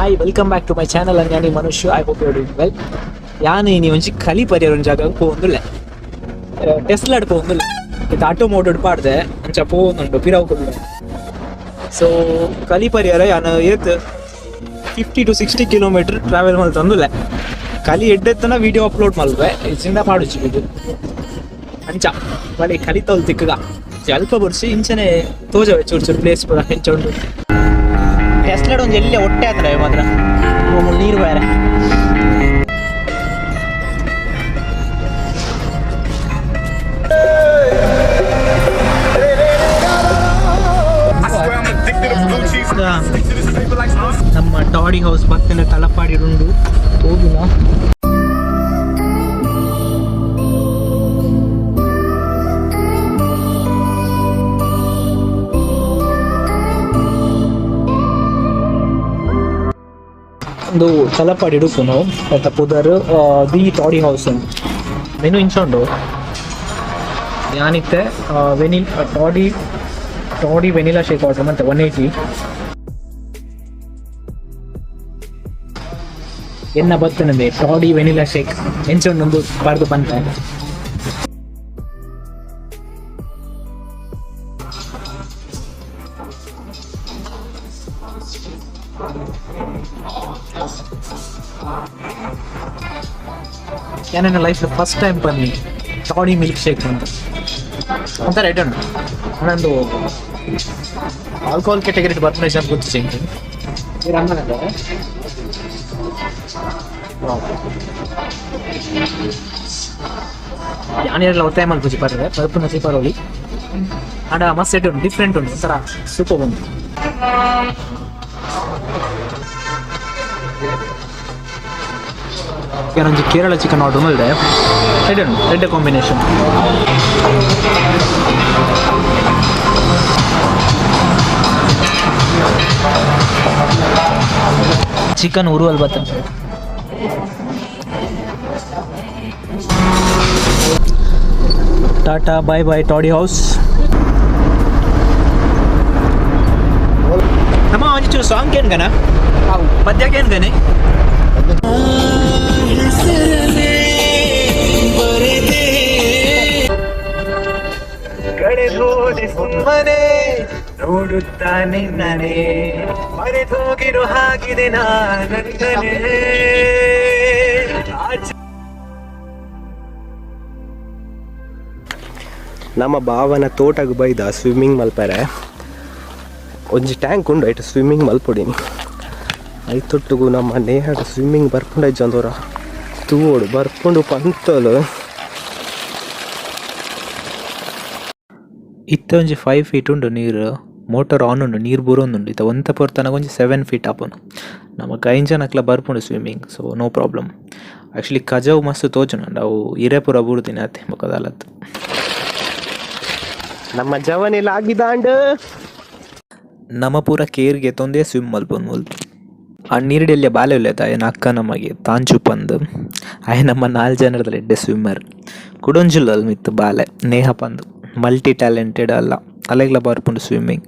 Hi, welcome back to my channel Anjani Manushya. I hope you are doing well. ಯಾನ್ ಇನಿ ಒಂಜಿ ಕಲಿ ಪರಿಯರ ಒಂಜಿ ಜಾಗ ಪೋವೊಂದುಲ್ಲೆ, ಟೆಸ್ಲಾಡ್ ಪೋವೊಂದುಲ್ಲೆ. ಇತ್ತೆ ಆಟೋ ಮೋಡ್ ಪಾಡ್ದೆ ಅಂಚ ಪೋವೊಂದುಂಡು ಪಿರವು ಕುಲ್ಲೆ. ಸೊ ಕಲಿ ಪರಿಯರ ಯಾನ್ ಏತ್ 50 to 60 kilometre travel ಮಲ್ತೊಂದುಲ್ಲೆ. ಕಲಿ ಎಡ್ಡೆತ್ತನ ವಿಡಿಯೋ ಅಪ್ಲೋಡ್ ಮಲ್ಪೆ ಇಜ್ಜಿಂಡ ಪಾಡುಚಿ ವಿಡಿಯೋ. ಅಂಚ ಬಲೆ ಕಲಿತವಲ್ ತಿಕ್ಕಗ ಅಲ್ಪ ಬರ್ಸಿ ಇಂಚನೆ ತೋಜವೆ ಚೂರು ಚೂರು ಪ್ಲೇಸ್ ಪೂರ ಎಂಚ ಉಂಡು. ಟೆಸ್ಲಾಡ್ ಒಂಜಿ ಎಲ್ಲೆ ಒಟ್ಟೆ ಆತನ ಮಾತ್ರ ನೀರು ಬೇರೆ. ನಮ್ಮ ಟಾಡಿ ಹೌಸ್ ಬತ್ತಿನ ತಲಪಾಡಿ ಉಂಡು ತೋಜುನ. ಒಂದು ತಲಪಾಡಿ ಉಪ್ಪುನು ಅತ್ತ ಪುದರ್ the toddy house menu ಇಂಚ ಉಂಡು. ಯಾನಿತ್ತೆ ವೆನಿಲ್ ಟಾಡಿ ಟಾಡಿ ವೆನಿಲಾ ಶೇಕ್ ಆರ್ಡರ್ ಮತ್ತೆ 180. ಎನ್ನ ಬತ್ತನಂದೆ ಟಾಡಿ ವೆನಿಲಾ ಶೇಕ್ ಎಂಚ ಉಂಡು ಬಾರ್ದು ಬಂತೆ. ನನ್ನ ಲೈಫ್ ಫಸ್ಟ್ ಟೈಮ್ ಬನ್ನಿ ಟಾಡಿ ಮಿಲ್ಕ್ ಶೇಕ್ ಅಂತ ಒಂಥರ ಐಟಮ್. ನಂದು ಆಲ್ಕೋಹಾಲ್ ಕೆಟಗರಿ ಬರ್ಪುನ ಅಂತ ಗೊತ್ತು. ಯಾನೆಲ್ಲ ಒತ್ತಾಯ ಮಲ್ಪುಜಿ ಬರ್ರೆ ಬರ್ಪುನ ಸಿಪರೋಲಿ ಆಂಡ ಮಸ್ತ್ ಸೆಟ್ ಉಂಟು, ಡಿಫ್ರೆಂಟ್ ಉಂಟು, ಒಂಥರ ಸೂಪರ್ ಉಂಟು. ಒಂಜಿ ಕೇರಳ ಚಿಕನ್ ಆರ್ಡರ್ ಮಲ್ದೆ, ಎಡ್ಡೆ ಉಂಟು, ಎಡ್ಡೆ ಕಾಂಬಿನೇಷನ್. ಚಿಕನ್ ಉರುವಲ್ ಬತ್ತ. Tata bye bye toddy house. ನಮ್ಮ ಒಂಚೂರು ಸಾಂಗ್ ಕೇನ್ಗನ ಪದ್ಯ ಕೇನ್ಗನೆ. ಕಡೆ ನೋಡಿ ಸುಮ್ಮನೆ ನೋಡುತ್ತಾ ನಿನ್ನನೆ ಮರೆತೋಗಿರೋ ಹಾಗಿದೆ ನಾನಂದನೆ. ನಮ್ಮ ಭಾವನ ತೋಟಗ್ ಬೈದ ಸ್ವಿಮ್ಮಿಂಗ್ ಮಲ್ಪರೆ ಒಂಜಿ ಟ್ಯಾಂಕ್ ಉಂಡು, ಐಟ್ ಸ್ವಿಮ್ಮಿಂಗ್ ಮಲ್ಪೊಡಿನಿ. ಐತೊಟ್ಟುಗು ನಮ್ಮ ನೇಹಡ್ ಸ್ವಿಮ್ಮಿಂಗ್ ಬರ್ಪುಂಡ ಇಜ್ಜಂದೋರ ತೂವೊಡು ಬರ್ಪುಂಡು ಪಂತಲು. ಇತ್ತೆ ಒಂಜಿ 5 ಫೀಟ್ ಉಂಡು ನೀರು, ಮೋಟರ್ ಆನ್ ಉಂಡು, ನೀರು ಬೂರೊಂದುಂಡು. ಇತ್ತೆ ಒಂತೆ ಪೊರ್ತನಗ ಒಂಜಿ 7 ಫೀಟ್ ಆಪುಂಡು. ನಮಕ್ ಐನ್ ಜನಕ್ಲ ಬರ್ಪುಂಡು swimming, so no problem. Actually ಕಜವು ಮಸ್ತ್ ತೋಜುಂಡು, ಅವು ಇರೆ ಪೂರ ಬೂರ್ದಿನಿ ಅತ್ತೆ ಬೊಕ ದಾಲತ್. ನಮ್ಮ ಜವನೆಲ್ಲ ಆಗಿದಾಂಡ್. ನಮ ಪೂರ ಕೇರ್ಗೆ ತೊಂದೇ ಸ್ವಿಮ್ ಮಲ್ಪೊಂದು ಮುಲ್ಪ. ಆ ನೀರ್ಡೆಲ್ಯ ಬಾಲೆ ಉಲ್ಲೆತ ಆಯನ ಅಕ್ಕ ನಮಗೆ ತಾಂಚು ಪಂದ್ ಆಯೆ ನಮ್ಮ 4 ಜನರದಲ್ಲಿ ಎಡ್ಡೆ ಸ್ವಿಮ್ಮರ್. ಕುಡೊಂಜುಲ್ಲ ಅಲ್ ಮಿತ್ತು ಬಾಲೆ ನೇಹ ಪಂದ್, ಮಲ್ಟಿ ಟ್ಯಾಲೆಂಟೆಡ್ ಅಲ್ಲ, ಅಲೆಗ್ಲ ಬರ್ಪುಂಡು ಸ್ವಿಮ್ಮಿಂಗ್.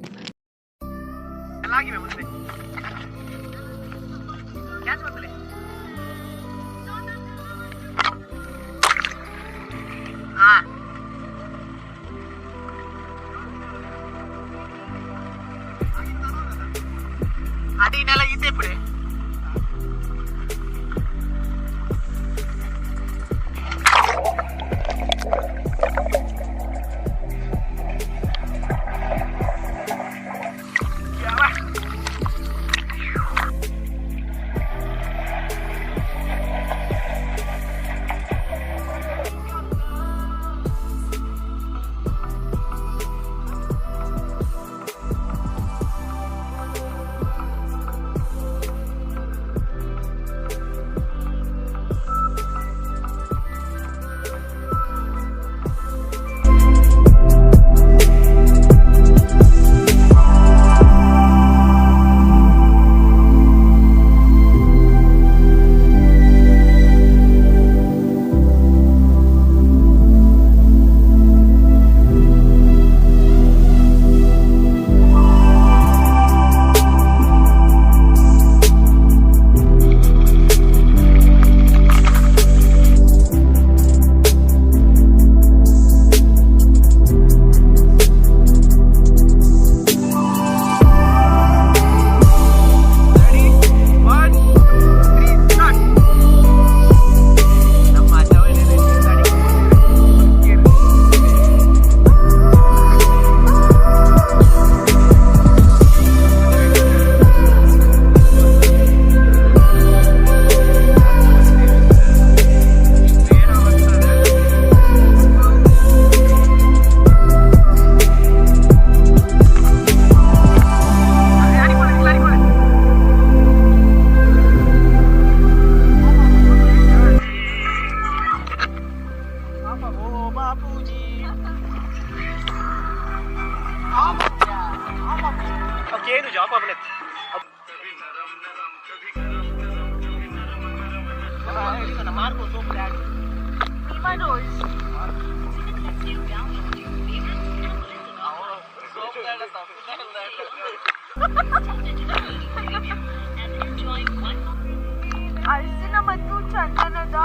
ಅರಸಿನ ಮತ್ತು ಚಂದನದ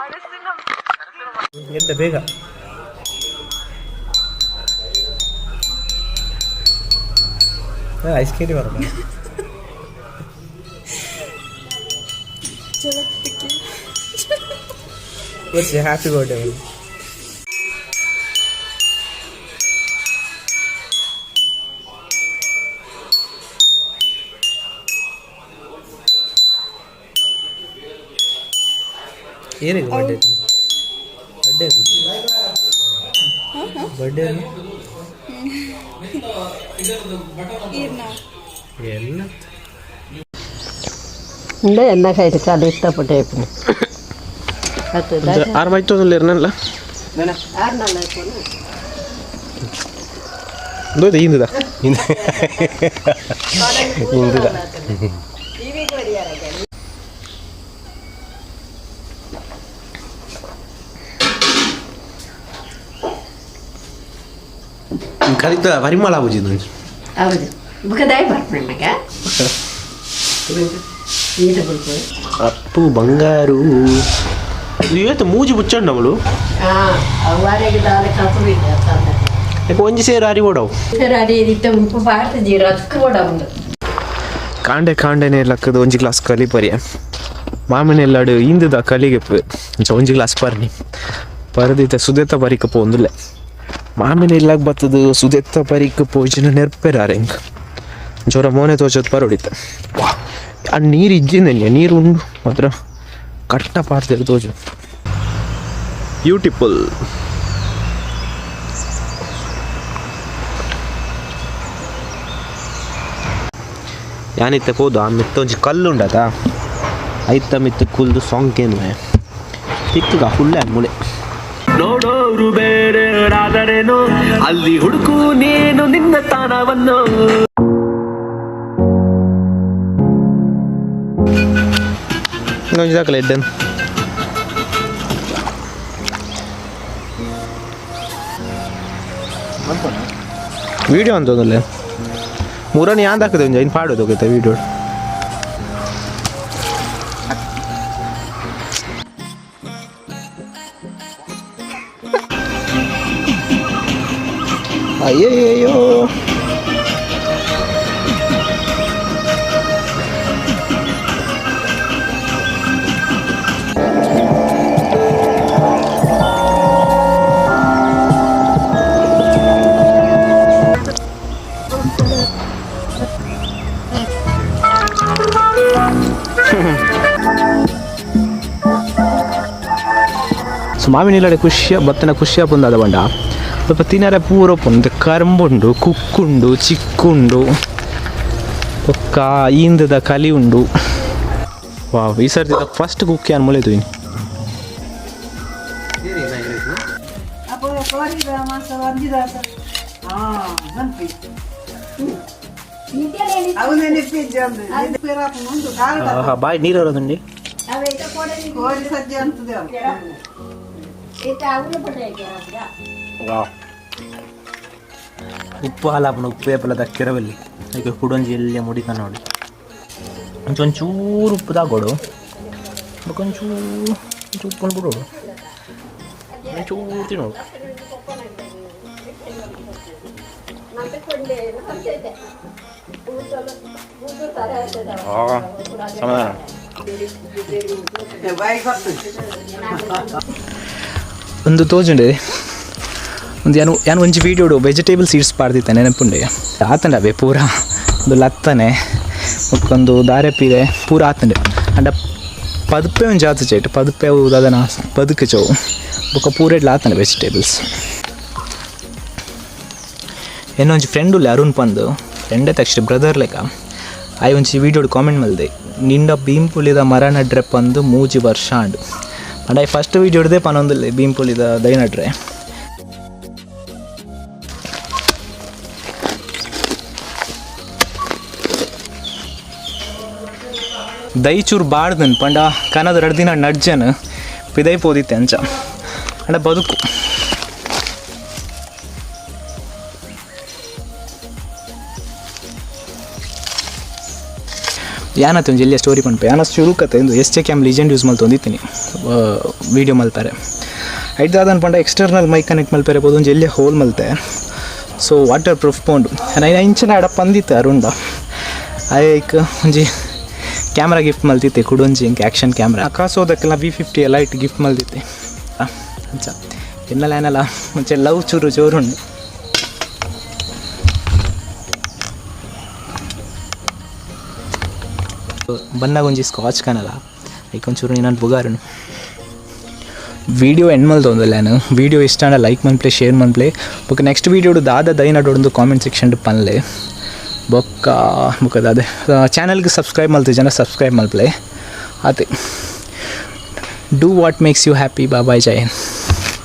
ಅರಸಿನ ಎದ್ದ ಬೇಗ. ಐಸ್ ಕ್ರೀಮ್ ಬರೋಣ. Happy birthday. ಏನಿಗೆ birthday? Birthday birthday ಎಲ್ಲ. ಉಂಡೆ ಎನ್ನ ಕೈಟ್ ಕಲಿ ಇಷ್ಟಪಟ್ಟೆ. ಆರು ಮೈತೋದಲ್ಲಿ ಇರನಲ್ಲ ಇಂದದ ಇಂದದ. ಕಲಿತ ಪರಿಮಳ ಆಪುಜಿ. ಹೌದು, ಬುಕ್ಕದಾಯ ಬರ್ಪುಂಡು ಮಗ ನೀರು ಬುಲ್ಪು. ಅಪ್ಪು ಬಂಗಾರು ಇವತ್ತು ಮೂಜಿ ಬುಚ್ಚಂಡು ಅವಳು. ಅವಾರಿಗೆ ದಾಲ ಕಪ್ಪು. ಯಾಕೆ ಒಂಜಿ ಸೇರು ಅರಿ ಓಡವು. ಅಡಿ ಇತ್ತ ಉಪ್ಪು ಪಾಡ್ದು ಜೀರ ಅಕ್ಕ ಉಂಡು. ಕಾಂಡೆ ಕಾಂಡೆನೆ ಲಕ್ಕದ ಒಂಜಿ ಗ್ಲಾಸ್ ಕಲಿ ಪರಿಯ. ಮಾಮನೆಲ್ಲಾಡು ಇಂದದ ಕಲಿಗೆ ಅಂಚ ಒಂಜಿ ಗ್ಲಾಸ್ ಪರ್ನಿ ಪರದಿತ ಸುದೆತ್ತ ಪರಿಕ ಪೋಂದುಲ್ಲೆ. ಮಾಮಿನ ಇಲ್ಲಾಗ ಬತ್ತದು ಸುದೆತ್ತ ಪರಿಕ ಪೋಜಿನ ನೆರ್ಪೆರಾರೆ ಹಿಂಗ ಜೋರ ಮೋನೆ ತೋಚೋದು ಪರೊಡಿತ. ವಾ, ಆ ನೀರು ಇಜ್ಜಿನ ನೀರು ಉಂಡು ಮಾತ್ರ ಕಟ್ಟ ಪಾಡ್ದೇರು ತೋಜು. ಬ್ಯೂಟಿಫುಲ್. ಯಾನಿತ್ತೆ ಪೋದು ಆ ಮಿತ್ತ ಒಂಜಿ ಕಲ್ಲು ಉಂಡತ, ಐತ ಮಿತ್ತ ಕುಲ್ದು ಸೊಂಕೇನು ತಿಕ್ಕಗ ಹುಲ್ಲೆ ಮುಳೆ. ನೋಡೋರು ಬೇರೆಯವರಾದರೇನು, ಅಲ್ಲಿ ಹುಡುಕು ನೀನು ನಿನ್ನ ತಾಣವನ್ನು. ಒಂಜಿ ದಾಖಲೆ ಎಡ್ಡೆನ್. ವಿಡಿಯೋ ಅಂತಂದಲ್ಲೇ ಮೂರನೇ ಯಾಂದ ಹಾಕದೆ ಒಂಜಿ ಐನ್ ಪಾಡೋದು ಹೋಗುತ್ತೆ ವಿಡಿಯೋ. ಅಯ್ಯಯ್ಯೋ. ಸೊ ಮಾವಿನ ಖುಷಿಯ ಬತ್ತನ ಖುಷಿಯ ಪುಂದಾದ ಬಂಡ ಸ್ವಲ್ಪ ತಿನ್ನರೆ ಪೂರ ಪುಂದು ಕರಂಬುಂಡು, ಕುಕ್ಕುಂಡು, ಚಿಕ್ಕುಂಡು, ಬೊಕ್ಕ ಈಂದದ ಕಲಿ ಉಂಡು. ವಾವ್, ಈ ಸರ್ತಿ ಫಸ್ಟ್ ಕುಕ್ಕಿ ಅನ್ ಮುಳೆ ತೂಯಿನಿ. ಬಾಯ್ ನೀರು ಬರೋದುಂಡಿ. ಉಪ್ಪು ಹಾಲಾಪುಂಡು. ಉಪ್ಪು ಏಪಲ ದಕ್ಕಿರವಲ್ಲಿ ಈಗ ಕುಡೊಂಜಿ ಎಲ್ಲಿಯ ಮುಡಿಕ ನೋಡಿ. ಒಂಚೂರು ಒಂಚೂರು ಉಪ್ಪು ತಾಗೋಡು, ಬೊಕ ಒಂಚೂರು ಒಂಚೂರು ಉಪ್ಪನ್ನು ಬಿಡೋಡು, ಒಂಚೂರು ತಿನ್ನೋಡು. ಸಮಾಧಾನ. ಒಂದು ತೋಜುಂಡೆ ಒಂದು ಯಾನು ಯಾನು ಒಂಜಿ ವೀಡಿಯೋಡು ವೆಜಿಟೇಬಲ್ ಸೀಡ್ಸ್ ಪಾಡ್ದಿತ್ತೆ ನೆನಪುಂಡೆ. ಆತಂಡ ಅವೇ ಪೂರ ಒಂದು ಲತ್ತನೆ ಬೊಕ್ಕೊಂದು ದಾರೆ ಪೀರೆ ಪೂರ ಆತಂಡೆ. ಅಂಡ ಪದುಪೆ ಒಂಜಿ ಆತು ಚೈಟ್ ಪದುಪೆ ಅವು ದಾದನ ಬದುಕು ಚೌ ಬೊಕ್ಕ ಪೂರೆಡ್ಲ ಆತಂಡೆ ವೆಜಿಟೇಬಲ್ಸ್. ಎನ್ನೊಂಜಿ ಫ್ರೆಂಡ್ ಉಲ್ಲೆ ಅರುಣ್ ಪಂದು, ಫ್ರೆಂಡೇ ತಕ್ಷಣ ಬ್ರದರ್ ಲೆಕ್ಕ. ಆಯ್ ಒಂಜಿ ವೀಡಿಯೋಡ್ ಕಾಮೆಂಟ್ ಮಲ್ದೆ, ನಿಂಡ ಬೀಂಪುಳಿದ ಮರ ನಡ್ರೆ ಪಂದು 3 ವರ್ಷ ಆಂಡ್. ಪಂಡ ಆಯ್ ಫಸ್ಟ್ ವೀಡಿಯೋಡ್ದೇ ಪನೊಂದುಲ್ಲೆ ಬೀಂಪುಳಿದ ದೈ ನಡ್ರೆ. ದೈಚೂರು ಬಾಡ್ದನ್ ಪಂಡ ಕನದ ರಡ್ಡ್ ದಿನ ನಡ್ಜನ್ ಪಿದೈ ಪೋದಿತ್ತೆ ಅಂಚ ಅಂಡ ಬದುಕು. ಯಾನತ್ತೆ ಒಂಜಿ ಎಲ್ಯ ಸ್ಟೋರಿ ಪನ್ಪೆ. ಯಾನ ಶುರು ಕತೆ ಇಂದು S J cam legend use ಮಲ್ತೊಂದಿತ್ತೀನಿ ವೀಡಿಯೋ ಮಲ್ಪರೆ. ಐದಾದನ್ ಪಂಡ ಎಕ್ಸ್ಟರ್ನಲ್ ಮೈಕ್ ಕನೆಕ್ಟ್ ಮಲ್ಪರೆ ಪೋದು ಒಂಜಿ ಎಲ್ಯ ಹೋಲ್ ಮಲ್ತೆ. ಸೊ ವಾಟರ್ ಪ್ರೂಫ್ ಪೋಂಡು. ಐನ ಇಂಚಿನ ಅಡ ಪಂದಿತ್ತೆ ಅರುಂಡ ಐಕ್ ಒಂಜಿ ಕ್ಯಾಮ್ರಾ ಗಿಫ್ಟ್ ಮಲ್ತಿತ್ತೆ, ಕುಡೊಂಜಿ ಇಂಕ್ ಆ್ಯಕ್ಷನ್ ಕ್ಯಾಮ್ರಾ. ಅಕಾಸೋದಕ್ಕೆಲ್ಲ ವಿ 50 ಲೈಟ್ ಗಿಫ್ಟ್ ಮಲ್ತಿತ್ತೆ. ಅಂಚ ಎನ್ನಲ ಏನಲ್ಲ ಮುಂಚೆ ಲವ್ ಚೂರು ಜೋರುಂಡು. ಬನ್ನಾಗ ಒಂಜಿ ಸ್ಕಾಚ್ ಕಾಣಲ್ಲ, ಐಕ್ ಒಂಚೂರು ನಾನು ಬುಗಾರುನು. ವೀಡಿಯೋ ಎಂಡ್ ಮಲ್ತೊಂದುಲ್ಲೆ ಯಾನ್. ವೀಡಿಯೋ ಇಷ್ಟ ಆಂಡ ಲೈಕ್ ಮನ್ಪ್ಲೆ, ಶೇರ್ ಮನ್ಪ್ಲೆ. ಬೊಕ್ಕ ನೆಕ್ಸ್ಟ್ ವೀಡಿಯೋಡು ದಾದ ದೈ ನಡೋಡೊಂದು ಕಾಮೆಂಟ್ ಸೆಕ್ಷನ್ ಪನ್ಲೆ. ಬೊಕ್ಕ ಬೊಕ್ಕ ದಾದೆ, ಚಾನಲ್ಗೆ ಸಬ್ಸ್ಕ್ರೈಬ್ ಮಲ್ತೆ ಜನ ಸಬ್ಸ್ಕ್ರೈಬ್ ಮಲ್ಪ್ಲೆ. ಆತೆ. Do what makes you happy. Bye bye. Jai Hind.